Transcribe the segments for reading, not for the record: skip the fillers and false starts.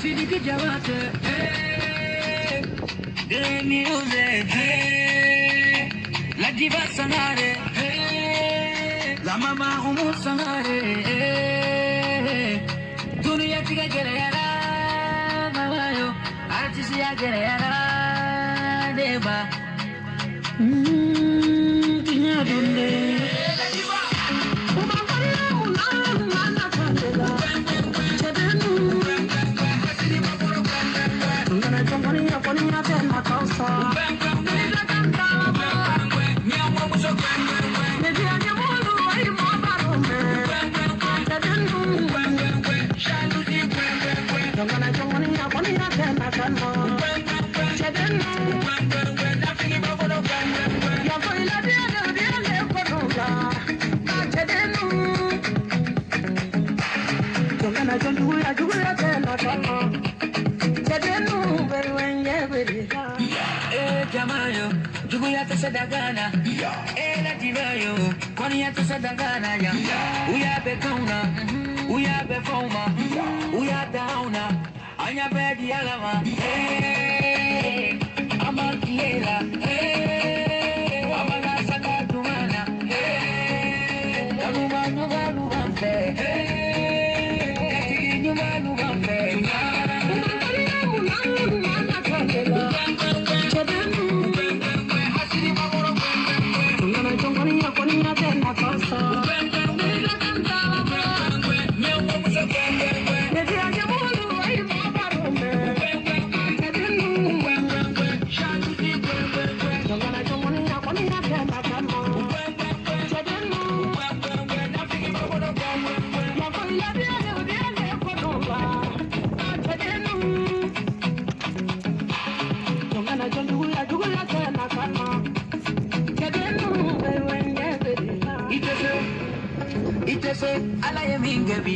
Sidiki Diabaté, hey, de music, hey, la diva Sangare, hey, la mama Oumou Sangare, hey, dunia tigɛ gɛlɛyara, mama yo, artiste ya gɛlɛyara, ne ba. Tiɲɛ don dɛ. Eh, jamayo, juguya tɛ se dagana. Eh, ladiba yo, kɔniya tɛ se dagana ya. U y'a bɛɛ k'anw na, u y'a bɛɛ fɔ anw ma, u y'a da anw na, an y'a bɛɛ di Ala ma. Eh, an b'an tile la. Eh, an b'an ka sanga duman na. Eh, kanuba ɲumanw b'an fɛ. Eh, gatigi ɲumanw b'an fɛ. I tɛ se, ala ye min kɛ bi,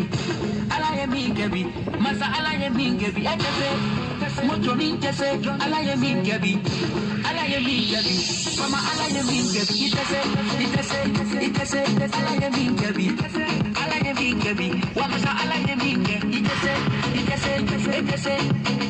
ala ye min kɛ bi, masa ala ye min kɛ bi, a tɛ se, moto min tɛ se, ala ye min kɛ bi, ala ye min kɛ bi, fama ala ye min kɛ bi, i tɛ se, i tɛ se, i tɛ se, ala ye min kɛ bi, ala ye min kɛ bi, wa masa ala ye min kɛ, i tɛ se, i tɛ se, i tɛ se.